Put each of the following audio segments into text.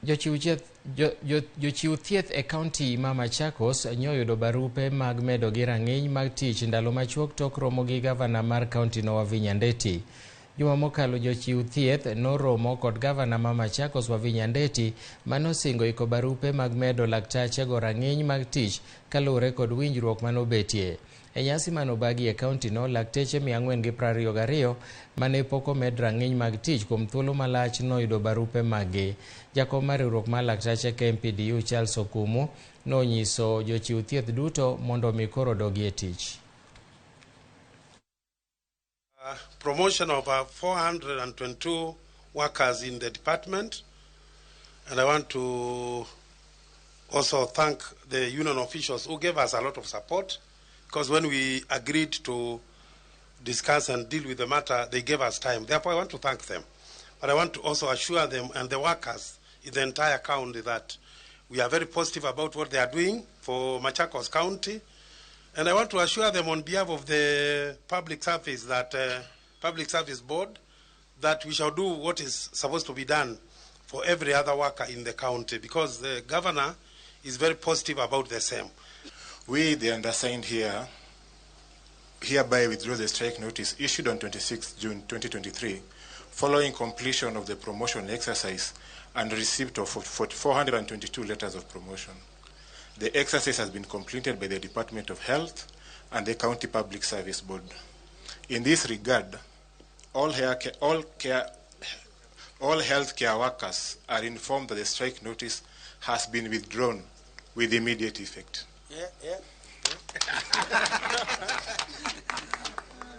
Jochiw chieth jo, jo, jochiw thieth e kaunti ma Machakos nyoyudo barupe mag medo gi rang'iny mag tich ndalo machuok tok romo gi gavana mar kaunti no Wavinya Ndeti. Juma mokalo jochiw thieth noromo kod gavana ma Machakos Wavinya Ndeti manosingo iko barupe mag medo laktache go rang'iny mag tich kaluwore kod winjruok manobetie. E nyasi manobagi e kaunti no, lakteche 422 mane pok omed rang'iny mag tich kuom thuolo malach noyudo barupe maggi. Jakom mar riwruok mar laktache KMPDU Charles Okumu nonyiso jochiw thieth duto mondo omi koro dogi e tich. Promotion of 422 workers in the department. And I want to also thank the union officials who gave us a lot of support, because when we agreed to discuss and deal with the matter, they gave us time. Therefore, I want to thank them. But I want to also assure them and the workers in the entire county that we are very positive about what they are doing for Machakos County. And I want to assure them on behalf of the public service that Public Service Board that we shall do what is supposed to be done for every other worker in the county, because the governor is very positive about the same. We, the undersigned here, hereby withdraw the strike notice issued on 26 June 2023 following completion of the promotion exercise and receipt of 422 letters of promotion. The exercise has been completed by the Department of Health and the County Public Service Board. In this regard, all healthcare workers are informed that the strike notice has been withdrawn with immediate effect. Yeah.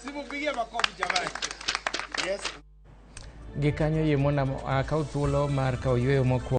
Simpigie makofi jamani. Yes. Gikanyo yie mondo akaw thuolo mar kawo yueyo mokwongo.